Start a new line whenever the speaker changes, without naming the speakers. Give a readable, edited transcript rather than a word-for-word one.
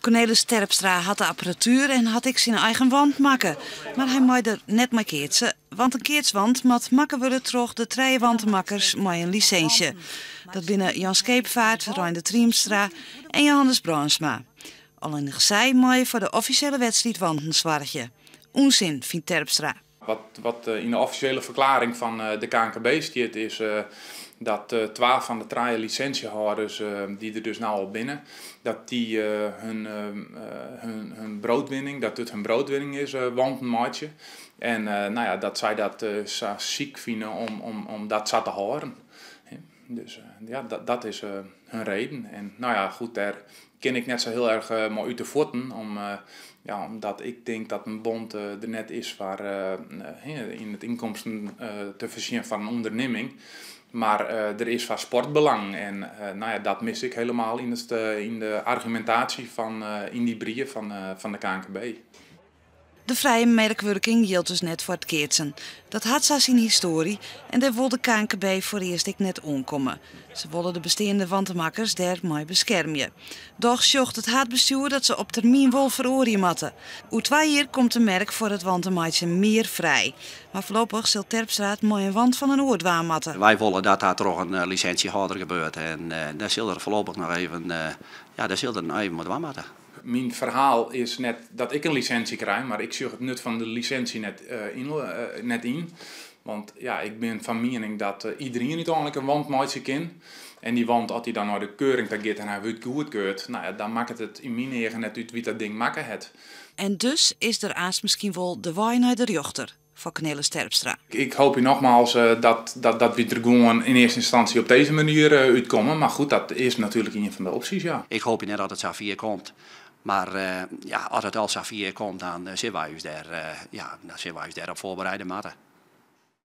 Cornelis Terpstra hat de apparatuer en hat ek syn eigen want makke. Mar hy mei der net mei keatse, want in keatswant moat makke wurde troch de trije wantemakkers mei in lisinsje. Dat binne Jan Scheepvaart, Reinder Triemstra en Johannes Bruinsma. Allinnich sy meie foar de offisjele wedstriidwanten soargje. Ûnsin, fynt Terpstra.
Wat yn de offisjele ferklearring fan de KNKB stiet is dat twa fan de trije lisinsjehâlders dy't der dus no al binne, dat dy hun broodwinning, dat it hun broodwinning is, wanten meitsje. En no ja, dat sy dat sa siik fine om dat sa te hâlden. Dus ja, dat is hun reden. En no ja, goed, dêr kin ik net sa hiel erch mei út de fuotten, ja, omdat ik tink dat in bond der net is foar yn it ynkomsten te foarsjen fan in ûndernimming, mar der is foar sportbelang. En no ja, dat mis ik helemaal yn de argumintaasje fan yn dy brief fan de KNKB.
De frije merkwurking jildt dus net foar it keatsen. Dat hat sa syn histoarje en dêr wol de KNKB foarearst ek net oankomme. Se wolle de besteande wantemakkers dêrmei beskermje. Dochs sjocht it haadbestjoer dat se op termyn wol feroarje moatte. Oer 2 jier komt de merk foar it wantemeitsjen mear frij. Mar foarlopich sil Terpstra it mei in want fan in oar dwaan moatte.
Wy wolle dat dat troch in lisinsjehâlder gebeurt en dêr sil er foarlopich noch even, ja, dêr sil er noch even mei dwaan moatte.
Myn ferhaal is net dat ik in lisinsje krij, mar ik sjoch it nut fan de lisinsje net yn. Want ja, ik bin fan miening dat iderien úteinlik in want meitsje kin. En dy want, as dy dan nei de keuring ta giet en hy wurdt goedkeurd, no ja, dan makket it yn myn eagen net út wa't dat ding makke hat.
En dus is der aanst miskien wol de wei nei de rjochter foar Cornelis Terpstra.
Ik hoopje nogmaals dat wy der gewoan yn earste ynstânsje op dizze manier útkomme. Mar goed, dat is natuerlik ien fan de opsjes, ja.
Ik hoopje net dat it safier komt. Mar ja, as it al safier komt, dan sille wy ús dêr, ja, dan sille wy ús dêrop foarbereide moatte.